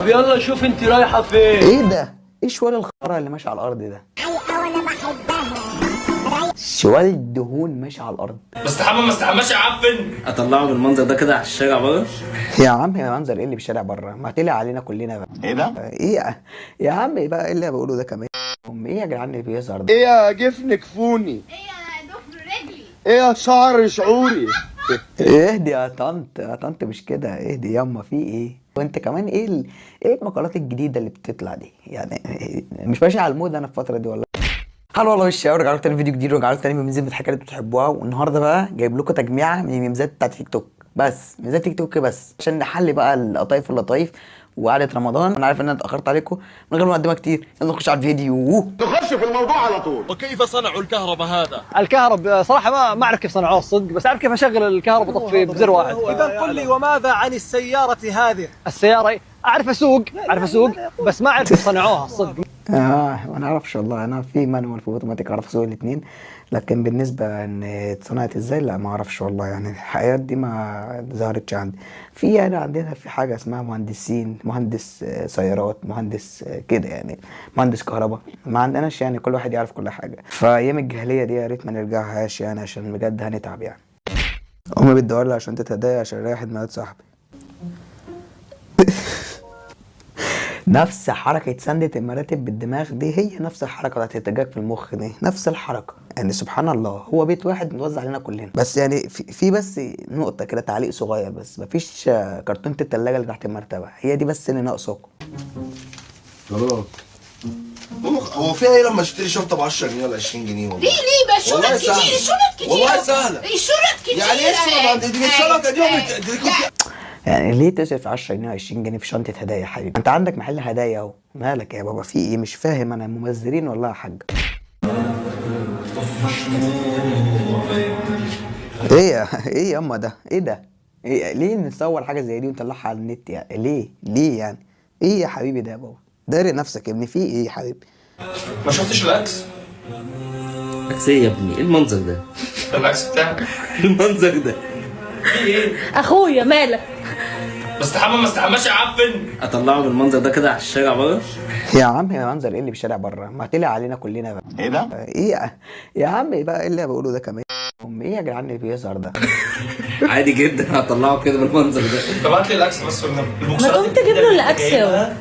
يلا شوف انت رايحة فين. ايه ده؟ ايه شوال الخرا اللي ماشي على الارض ده؟ شوال الدهون ماشي على الارض. بستحمى ما استحماش يا عفن. اطلعه بالمنظر ده كده على الشارع بره؟ يا عم يا منظر ايه اللي في الشارع بره؟ ما طلع علينا كلنا بقى. ايه ده؟ ايه يا عم بقى ايه اللي أنا بقوله ده كمان؟ ايه يا جدعان اللي بيظهر ده؟ ايه يا جفن كفوني؟ ايه يا ضفر رجلي؟ ايه يا شعر شعوري؟ اهدي يا طنط، يا طنط مش كده، اهدي ياما، في ايه؟ وانت كمان ايه ايه المقالات الجديدة اللي بتطلع دي؟ يعني مش ماشي على المود انا الفترة دي والله. هلا والله بالشباب، رجعنا لكم تاني فيديو جديد، ورجعنا لكم تاني بميمزات الحاجات اللي بتحبوها. والنهارده بقى جايب لكم تجميعه من الميمزات بتاعت تيك توك، بس ميمزات تيك توك بس، عشان نحلي بقى القطايف واللطايف وقعدة رمضان. انا عارف ان انا اتاخرت عليكم، من غير مقدمه كتير يلا نخش على الفيديو. نخش في الموضوع على طول. وكيف صنعوا الكهرباء هذا؟ الكهرب صراحة ما اعرف كيف صنعوه الصدق، بس اعرف كيف اشغل الكهرب واطفيه بزر واحد. اذا قل لي وماذا عن السيارة هذه؟ السيارة اعرف اسوق، اعرف اسوق، بس ما اعرف كيف صنعوها الصدق. ما نعرفش والله، انا في manual في اوتوماتيك اعرف اسوق الاثنين، لكن بالنسبة ان اتصنعت ازاي لا ما اعرفش والله، يعني الحاجات دي ما ظهرتش عندي. في يعني عندنا في حاجة اسمها مهندسين، مهندس سيارات، مهندس كده يعني، مهندس كهرباء، ما عندناش يعني كل واحد يعرف كل حاجة. فايام الجاهلية دي يا ريت ما نرجعهاش يعني، عشان بجد هنتعب يعني. امي بتدور لي عشان تتهدايا عشان رايح دماغ صاحبي. نفس حركة سندة المراتب بالدماغ دي هي نفس الحركة بتاعت الدجاج في المخ دي، نفس الحركة يعني. سبحان الله، هو بيت واحد متوزع علينا كلنا. بس يعني في بس نقطة كده، تعليق صغير بس، مفيش كرتونة التلاجة اللي تحت المرتبة، هي دي بس اللي ناقصاكم. خلاص هو فيها ايه لما اشتري شنطه ب 10 جنيه ولا 20 جنيه؟ والله ليه بقى شنط والله كتير، سهلة. شنط كتير، والله سهلة. شنط كتير. يعني ايه الشنط دي؟ الشنطة دي يعني ليه تصرف 10 جنيه و20 جنيه في شنطة هدايا يا حبيبي؟ انت عندك محل هدايا اهو، مالك يا بابا في ايه؟ مش فاهم انا، ممزرين والله يا حاج. ايه يا ايه ياما ده؟ ايه ده؟ إيه ليه نصور حاجة زي دي ونطلعها على النت يعني؟ ليه؟ ليه يعني؟ ايه يا حبيبي ده يا بابا؟ داري نفسك يا ابني، في ايه يا حبيبي؟ ما شفتش الاكس؟ اكس ايه يا ابني؟ ايه المنظر ده؟ ده الاكس بتاعك. إيه المنظر ده؟ في ايه؟ اخويا مالك؟ بستحمى ما استحماش يا عفن. اطلعه بالمنظر ده كده على الشارع بره؟ يا عم يا منظر ايه اللي في الشارع بره؟ ما طلع علينا كلنا بقى. ايه ده؟ ايه يا عم بقى ايه اللي بقوله ده كمان؟ ايه يا جدعان اللي بيظهر ده؟ عادي جدا هطلعه كده بالمنظر ده. طب هات لي الاكس بس والنبي. ما تقوم تجيب له الاكس يا ولد.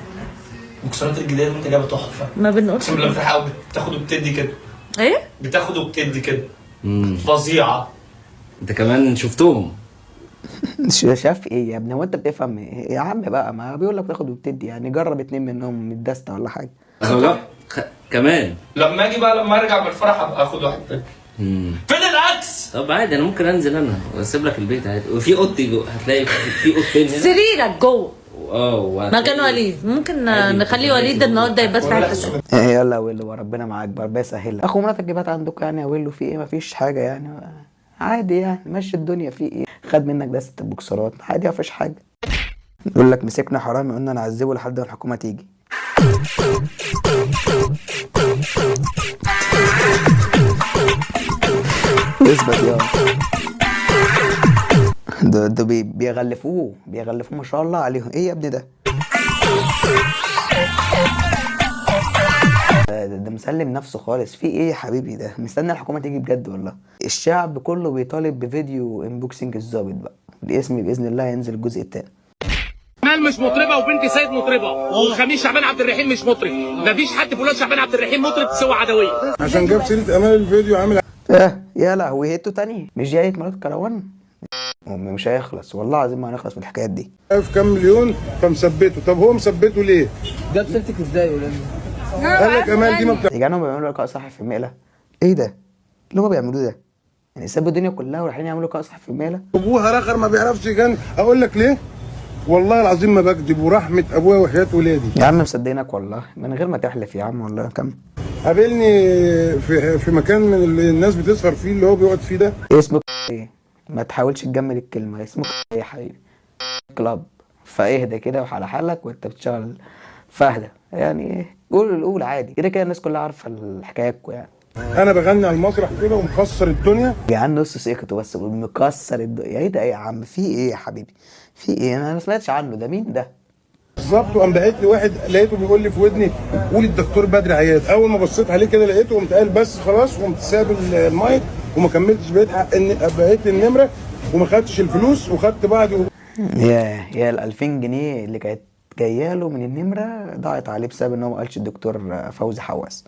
البوكسرات الجديدة اللي انت جايبها تحفة. ما بنقولش اقسم بالله بتلحق، بتاخد وبتدي كده. ايه؟ بتاخد وبتدي كده. فظيعة. انت كمان شفتهم؟ شاف ايه يا ابني؟ هو انت بتفهم ايه يا عم بقى؟ ما بيقول لك تاخد وبتدي يعني، جرب اتنين منهم من الدستة ولا حاجة. جربت كمان. لما اجي بقى، لما ارجع من الفرح ابقى اخد واحد تاني. فين الاكس؟ طب عادي انا ممكن انزل انا واسيب لك البيت عادي، وفي اوضتي جوه، هتلاقي في اوضتين هنا. سريرك جوه اه مكان وليد، ممكن نخلي وليد النهارده يبات في حتة. يلا يا ويلو وربنا معاك بقى، ربنا يسهل. اخو مراتك يبات عندكم يعني يا ويلو؟ في ايه؟ مفيش حاجة يعني، عادي يعني، مشي الدنيا. في ايه؟ خد منك دستة بوكسرات عادي، مفيش حاجة. يقول لك مسكنا حرامي قلنا نعذبه لحد ما الحكومة تيجي. اثبت يا ده بيغلفوه، بيغلفوه ما شاء الله عليهم. ايه يا ابني ده؟ ده مسلم نفسه خالص. في ايه يا حبيبي ده؟ مستني الحكومة تيجي بجد والله. الشعب كله بيطالب بفيديو unboxing الظابط بقى، الاسم باذن الله هينزل الجزء الثاني. مال مش مطربه، وبنت سيد مطربه، وخميس شعبان عبد الرحيم مش مطرب، مفيش حد في ولاد شعبان عبد الرحيم مطرب سوى عدويه. عشان جاب سيره امال الفيديو عامل يا لهوي، هيتو تاني مش جاية مرات كروان؟ مش هيخلص والله العظيم، ما هنخلص من الحكايات دي. عارف كام مليون فمثبته. طب هو مثبتة ليه؟ جاب سيرتك ازاي ولا؟ قال لك امال دي ما يا جدعان هم بيعملوا لقاء صحفي في المقله؟ ايه ده؟ اللي هم بيعملوه ده؟ يعني سابوا الدنيا كلها ورايحين يعملوا لقاء صحفي في المقله؟ ابوها رخر ما بيعرفش يغني. اقول لك ليه؟ والله العظيم ما بكذب، ورحمة ابويا وحياه ولادي. يا عم مصدقينك والله من غير ما تحلف يا عم والله. كم قابلني في مكان من اللي الناس بتسهر فيه، اللي هو بيقعد فيه ده. اسمه ايه؟ ما تحاولش تجمل الكلمة، اسمه ايه يا حبيبي؟ كلاب. فاهدى كده وعلى حالك وانت بتشتغل، فاهدى يعني، قول الأول عادي كده كده، الناس كلها عارفه الحكاياتكم يعني. انا بغني على المسرح كده ومكسر الدنيا يا عم نص سكته بس مكسر الدنيا. ايه ده يا عم؟ في ايه يا حبيبي؟ في ايه؟ انا ما سمعتش عنه ده، مين ده؟ بالظبط. وقام باعت لي واحد لقيته بيقول لي في ودني قول الدكتور بدر عياد. اول ما بصيت عليه كده لقيته قمت قال بس خلاص، وقمت ساب المايك وما كملتش بقيت حق بقيت النمرة وما خدتش الفلوس وخدت بعضي. يا ال 2000 جنيه اللي كانت جاية له من النمرة ضاعت عليه بسبب ان هو ما قالش الدكتور فوزي حواس.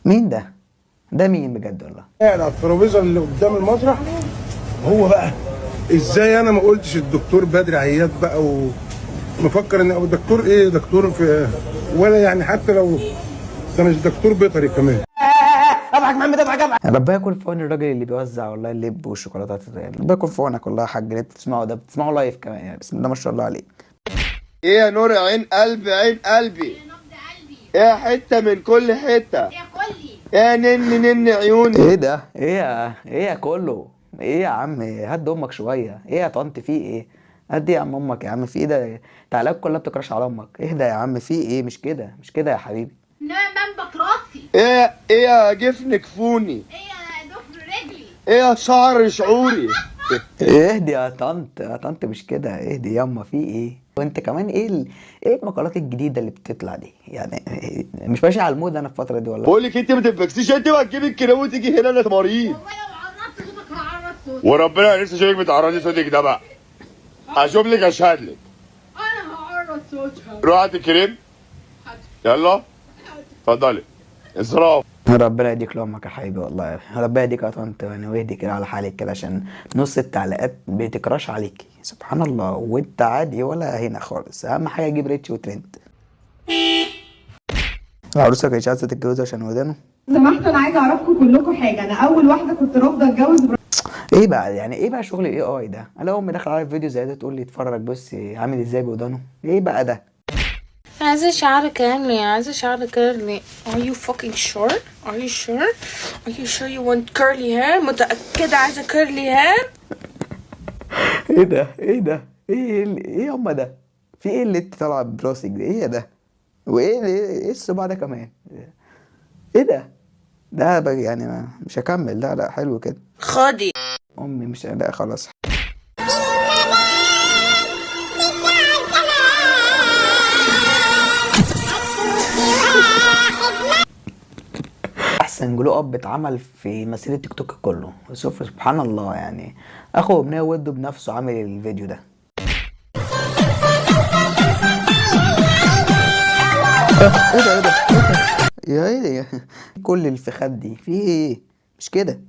مين ده؟ ده مين بجد والله؟ قاعد على الترابيزة اللي قدام المسرح. هو بقى ازاي انا ما قلتش الدكتور بدر عياد بقى، ومفكر ان هو دكتور ايه، دكتور في ولا يعني، حتى لو ده مش دكتور بيطري كمان. اضحك محمد اضحك اضحك. ربنا يكون في عون الراجل اللي بيوزع والله اللب والشوكولاتات، ربنا يكون في عونك والله يا حاج اللي بتسمعه ده، بتسمعه live كمان يعني، بسم الله ما شاء الله عليه. ايه يا نور عين قلبي، عين قلبي، ايه حتة من كل حتة، ايه نن نن عيوني. ايه ده؟ ايه يا ايه يا كله؟ ايه يا عم هد امك شوية، ايه يا طنط في ايه؟ هدي يا عم امك يا عم، في ايه ده؟ تعليقات كلها بتكرش على امك، اهدى يا عم في ايه؟ مش كده مش كده يا حبيبي. نعم راسي. ايه ايه يا جفن كفوني، ايه يا ضفر رجلي، ايه يا شعر شعوري. اهدي يا طنط يا طنط مش كده، اهدي ياما في ايه؟ وانت كمان ايه ايه المقالات الجديدة اللي بتطلع دي؟ يعني مش ماشي على المود انا الفترة دي والله. بقول لك انت ما تتبكسيش، انت بقى تجيبي الكلام وتيجي هنا انا مريض. والله لو عرضت صوتك هعرض صوتي. وربنا نفسي اشوفك بتعرضي صوتك ده بقى. اشوف لك اشهد لك. انا هعرض صوتها. روح هات الكريم. يلا اتفضلي. اصراف. ربنا يديك لامك يا حبيبي والله، ربنا يديك يا طنط يعني، ويهدي كده على حالك كده، عشان نص التعليقات بتكراش عليكي سبحان الله، وانت عادي ولا هنا خالص. اهم حاجة تجيب reach و trend. العروسة كانت عايزه تتجوز عشان ودانه. سمحت انا عايزه اعرفكم كلكم حاجة، انا اول واحدة كنت رافضه اتجوز. ايه بقى يعني ايه بقى شغل ال AI ده؟ انا امي داخله على فيديو زي ده تقول لي اتفرج بص عامل ازاي بودانه، ايه بقى ده؟ عايزة شعر curly، عايزة شعر curly. Are you fucking sure? Are you sure? Are you sure you want curly hair? متأكدة عايزة curly hair؟ ايه ده؟ ايه ده؟ ايه ايه ياما ده؟ في ايه اللي انت طالعه براسك ده؟ ايه ده؟ وايه ايه الصباع ده كمان؟ ايه ده؟ ده يعني مش هكمل. لا لا حلو كده. خدي. امي مش لا خلاص. احسن glow up اتعمل في مسيره تيك توك كله، شوف سبحان الله يعني، اخو ابنه وده بنفسه عامل الفيديو ده. ايه ده ايه ده يا ايه ده؟ كل الفخاد دي في ايه؟ مش كده.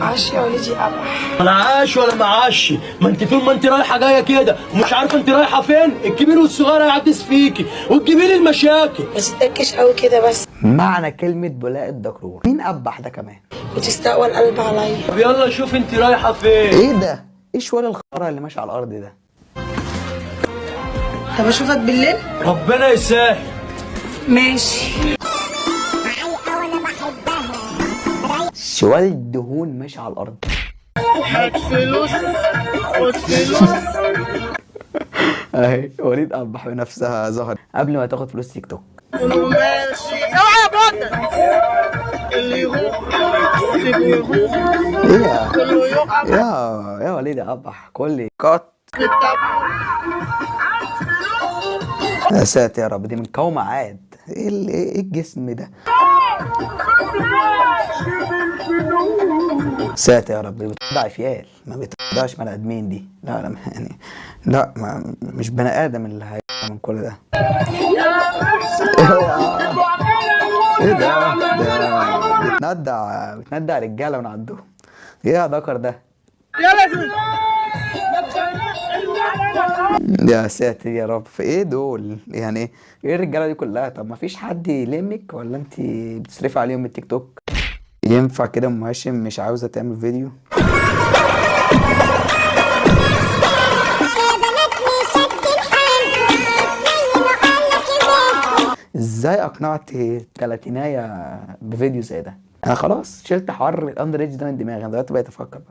عاش يا وليدي قمح. انا عاش ولا ما عاش؟ ما انت طول ما انت رايحة جاية كده ومش عارفه انت رايحة فين، الكبير والصغير هيعكس فيكي وتجيبي لي المشاكل. ما تتكش قوي كده بس. معنى كلمة بلاء الدكرور. مين قبح ده كمان؟ وتستقوى القلب عليا. طب يلا شوف انت رايحة فين. ايه ده؟ ايه شوال الخرا اللي ماشي على الارض ده؟ طب اشوفك بالليل؟ ربنا يسهل. ماشي. شوال الدهون ماشي على الارض. هات فلوس خد فلوس. اهي وليد قبح بنفسها ظهر قبل ما تاخد فلوس تيك توك. ماشي اوعى يا بطل. اللي يغور ايه يا يا وليد قبح كل كات. يا ساتر يا رب، دي من قوم عاد. ايه ايه الجسم ده؟ ساتر يا رب، بتضع فيال ما بتضعش بني ادمين دي. لا لا يعني لا، ما مش بني ادم اللي هي من كل ده. ايه ده؟ ده بتندع بتندع رجاله من عندهم. ايه يا ذكر ده؟ يا ساتر يا رب، ايه دول يعني؟ ايه الرجالة دي كلها؟ طب ما فيش حد يلمك ولا انت بتصرفي عليهم من التيك توك؟ ينفع كده ام هاشم مش عاوزه تعمل فيديو؟ ازاي اقنعت تلاتينايه بفيديو زي ده؟ انا خلاص شلت حوار ال under age ده من دماغي، انا دلوقتي بقيت افكر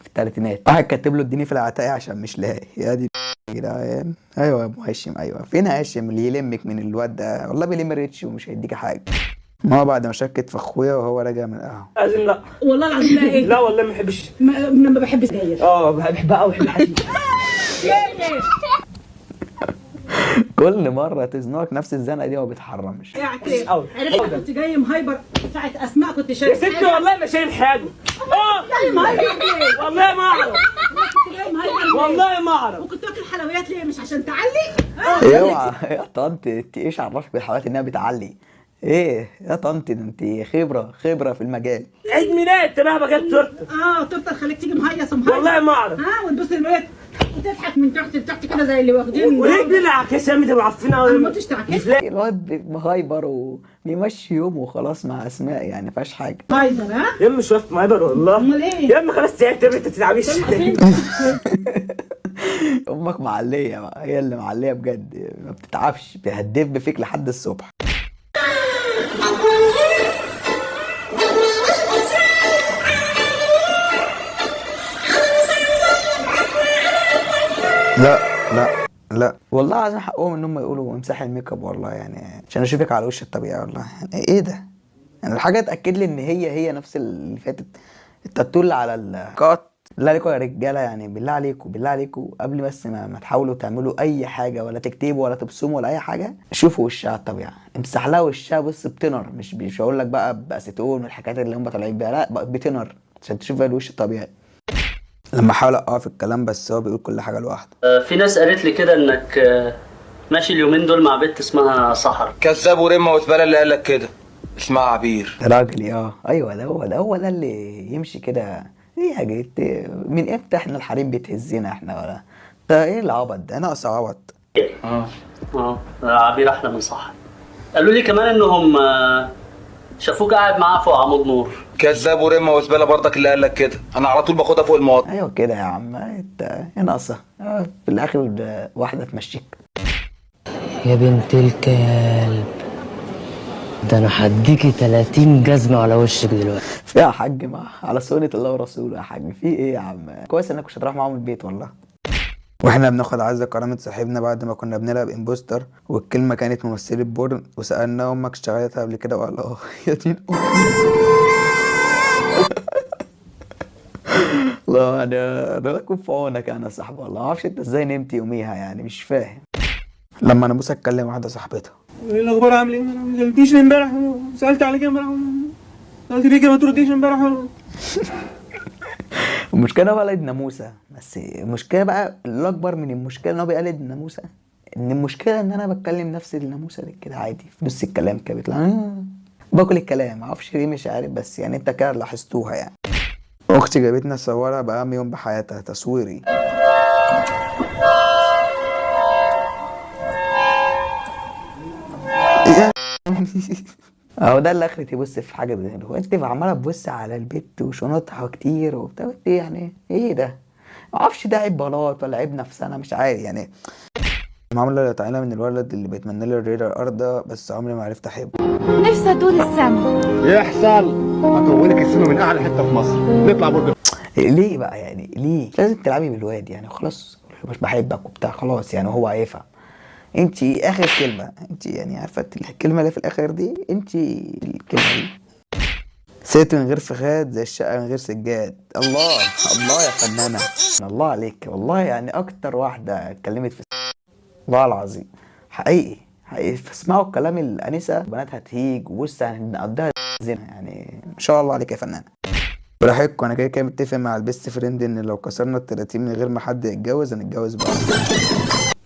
في التلاتينات. واحد كاتب له اديني في العتاقي عشان مش لاقي. يا دي يا جدعان. ايوه يا ابو هاشم، ايوه فين هاشم اللي يلمك من الواد ده؟ والله بيلم reach ومش هيديك حاجة. ما هو بعد ما شكت في اخويا وهو راجع من القهوة. عايزين لا والله العظيم لا. ايه؟ لا والله ما بحبش. ما بحب السجاير. اه بحبها قوي، بحب الحشيش. كل مرة تزنقك نفس الزنقة دي وما بتحرمش. عرفت كنت جاي مهايبر ساعة اسماء، كنت شايف يا ستي والله ما شايف حاجة. جاي مهايبر ليه؟ والله ما اعرف. كنت جاي مهايبر ليه؟ والله ما اعرف. وكنت واكل حلويات ليه؟ مش عشان تعلي؟ اوعى يا طنط، انت ايش عرفك بالحلويات انها بتعلي؟ ايه يا طنط، ده انت خبره في المجال. عيد ميلاد مهما جت تورته. تورته تخليك تيجي مهيص ومهيص. والله ما اعرف. ها، وتبص المراية وتضحك من تحت لتحت كده زي اللي واخدين. وليه بنلعب يا عم معفنه قوي؟ ما كنتش تعكس. الواد مهايبر وبيمشي يومه وخلاص مع اسماء، يعني ما فيهاش حاجة. مهايبر؟ ها يا عم مش واقف مهايبر والله. امال ايه؟ يا عم خلاص تعبت، انت تلعبيش. امك معليه بقى، هي اللي معليه بجد، ما بتتعبش، بتهدب فيك لحد الصبح. لا لا لا والله العظيم حقهم ان هم يقولوا امسحي ال make up والله، يعني عشان اشوفك على وش الطبيعي والله. يعني ايه ده؟ يعني الحاجة اتاكد لي ان هي نفس اللي فاتت، التاتو اللي على الكات. بالله عليكم يا رجاله، يعني بالله عليكم بالله عليكم، قبل بس ما تحاولوا تعملوا اي حاجة ولا تكتبوا ولا تبصموا ولا اي حاجة، شوفوا وشها على الطبيعة، امسح لها وشها بص بتنر، مش هقول لك بقى باسيتون والحاجات اللي هم طالعين بيها، لا بتنر عشان تشوف بقى الوش الطبيعي. لما احاول اقف الكلام بس هو بيقول كل حاجة لوحده. في ناس قالت لي كده انك ماشي اليومين دول مع بنت اسمها سحر. كذاب ورمه وزباله اللي قال لك كده، اسمها عبير. راجل يا ايوه، ده هو ده هو ده اللي يمشي كده. ايه يا جيت من امتى احنا الحريم بتهزنا احنا ولا ده؟ ايه العبط ده؟ ناقص عبط. عبير احلى من سحر. قالوا لي كمان انهم شافوك قاعد معاه فوق عمود نور. كذاب ورمه وزباله برضك اللي قال لك كده، انا على طول باخدها فوق المواطن. ايوه كده يا عم، انت ايه ناقصه؟ في الاخر واحدة تمشيك. يا بنت الكلب، ده انا هديكي 30 جزمه على وشك دلوقتي. في يا حاج مع على سنة الله ورسوله يا حاج، في ايه يا عم؟ كويس انك مش هتروح معاهم البيت والله. واحنا بناخد عزة كرامة صاحبنا بعد ما كنا بنلعب impostor، والكلمة كانت ممثلة porn، وسألنا امك اشتغلتها قبل كده وقال اه. يا دين امي الله، انا اكون في عونك انا يا صاحبي والله، ما اعرفش انت ازاي نمت يوميها يعني، مش فاهم. لما ناموسة اتكلم واحدة صاحبتها، ايه الاخبار عامل ايه؟ ما سالتنيش امبارح، سالت عليك امبارح، سالت بيك ما ترديش امبارح. المشكلة هو قلد ناموسة، بس المشكلة بقى الأكبر من المشكلة إن هو بيقلد الناموسة، إن المشكلة إن أنا بتكلم نفس الناموسة دي كده عادي في نص الكلام كده بيطلع باكل الكلام، معرفش ليه مش عارف، بس يعني أنت كده لاحظتوها يعني. أختي جابتنا صورها بأهم يوم بحياتها تصويري. اهو ده اللي اخرتي. يبص في حاجة غيره، انت عماله تبص على البت وشنطها كتير وبتاع، يعني ايه ده؟ معرفش ده عيب بلاط ولا عيب نفسنا، مش عارف يعني. المعاملة اللي اتعلمها من الولد اللي بيتمنى لي الريدر ارضى، بس عمري ما عرفت احبه. نفسي ادور السما. يحصل هطولك السما من اعلى حتة في مصر، نطلع برج. ليه بقى يعني؟ ليه لازم تلعبي بالواد يعني؟ خلاص مش بحبك وبتاع، خلاص يعني هو هيفهم. انت اخر كلمة، انت يعني عارفه الكلمة اللي في الاخر دي، انت الكلمة دي. ست من غير فخاد زي الشقة من غير سجاد. الله الله يا فنانة، الله عليك والله، يعني اكتر واحدة اتكلمت في والله العظيم حقيقي حقيقي. فاسمعوا كلام الانسة، بناتها تهيج وبص هنقضيها زنا يعني، ما شاء الله عليك يا فنانة. براحتكم، انا كده كده متفق مع ال best friend ان لو كسرنا ال 30 من غير ما حد يتجوز هنتجوز بعض.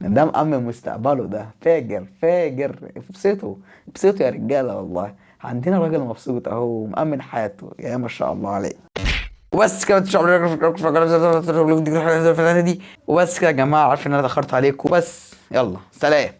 ده مأمن مستقبله، ده فاجر فاجر. ابسطوا ابسطوا يا رجاله والله، عندنا راجل مبسوط اهو مأمن حياته، يا ما شاء الله عليه. وبس كده، دي وبس كده يا جماعة، عارف ان انا اتاخرت عليكم، بس يلا سلام.